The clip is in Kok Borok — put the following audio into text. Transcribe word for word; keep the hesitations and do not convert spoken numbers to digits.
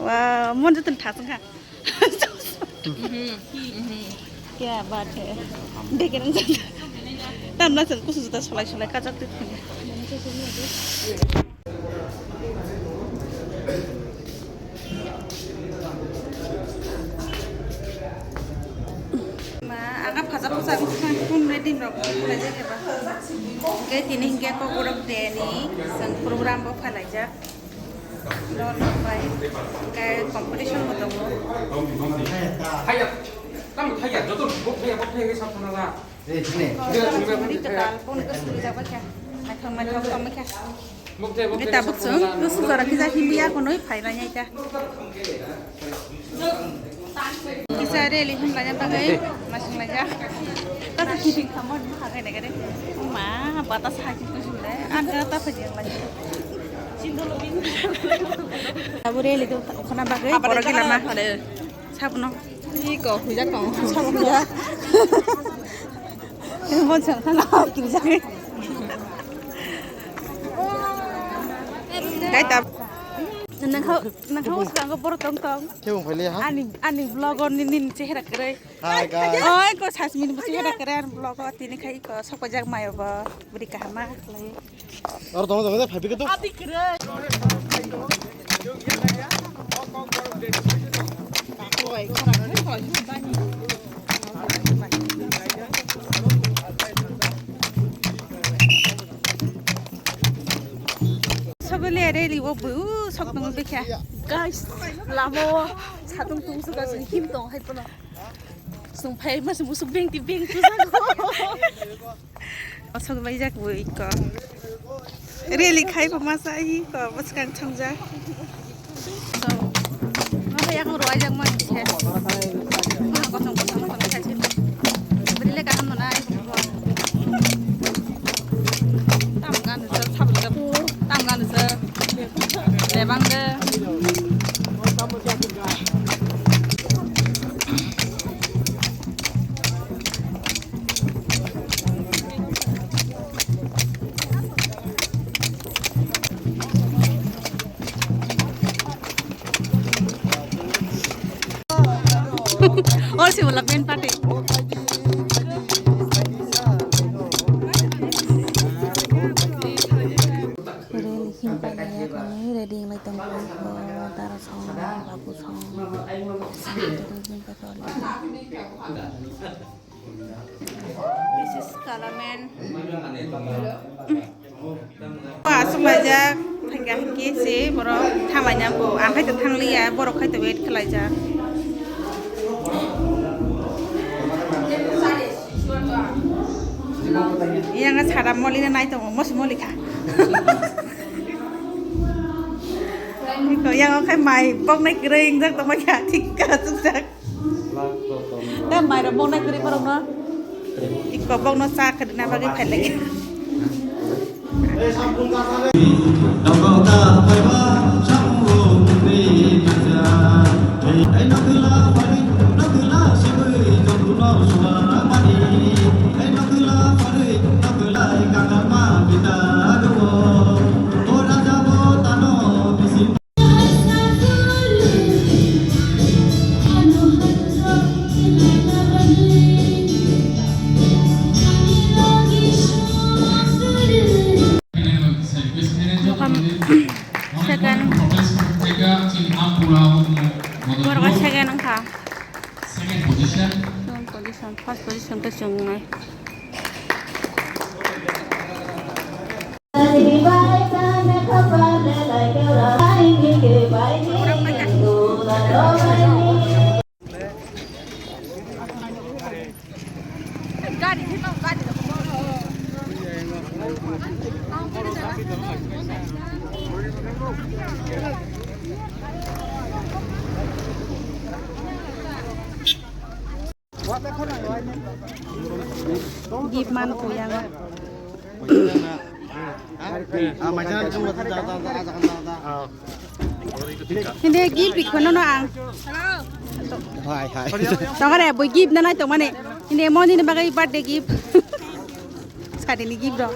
Wow, mon jotoni thasung kha. Kya baat hai. Dekhe nang jata. Tamna chwng kusu juta solai solai kajak twi thangya. Ma, aga phaja phaja ang thang phone ready rok khlaijak eba. Hingke tini hingke kokborok de ni chwng program bo phalaijak. Dol bai. Hingke competition bo tongo. Thaya, tamo thaya, joto bok thaya, bok thaya, sa phana la. Chwngni kwtal phone khe suri jak bai kha. Naithok naithok tongwi kha. Hwnkhe tabuk chwng bwswk jora kisa himliya, kunui phai manya ta. Kisa rally himlaiya bagwi masing laijak. Kasa kiting khamor bwkha khe naikhe de. Ma, batas hai kiting sule. Ang khe ta phai jeng lai. Abo rally do khona bagwi borok gila ma. Sabuno. Iko, hujak tong. Sabuno. Mon sang thang kirijak. Kai ta. Nang khau, nang khau swkang ko borok tong tong. Khe bung phai le ha? Ani, ani vlog o ni, ni chehra kwrwi. Hi, guys. Oi, ko sasmini bo chehra kwrwi ani vlog o tini khai ko sok pajak mayo bo. Bwrwi kaham ma khlai. Aro tong tong phai pik tu. Sogole rally o bu sok tong bekha. Guys, lama o satung tung suka sing him tong hai pono. Sung phai mas musuk beng ti beng tu sa. Osok laijak bo iko. Rally khai bo masa iko bwskang thangjak. So, masa yakung rwai jak man se. Kosong kosong kosong khai se. Beri le kaham nana ai. Tam gan se, tam gan se. Lebang de. Or si wala main party. Ready hinpai nai ya kami, ready hinpai tong kami, bo dara song, babu song. Ready hinpai tong. This is Kalamen. Aswk laijak, thangya hwnkhe se borok thanglai nang bo. Ang khai to thangliya, borok khai to wait khlaijak. Yang sara moli na nai tongo, mosi moli kha. Yang khai mai bok nai kwrwi ingjak tongma kha, thik ka chukjak. Da mairok moknai kwrwi borokno. Iko bokno cha kwrwina bagwi phailai. Second. Borok second wngkha. Second position. First position khe chwngnai. Gift man kuya. Hindi gift ikhono no ang. Hai, hai. Tongare bui gift nanai tongmani. Hindi moni ni bagai birthday gift. Sadi ni gift do.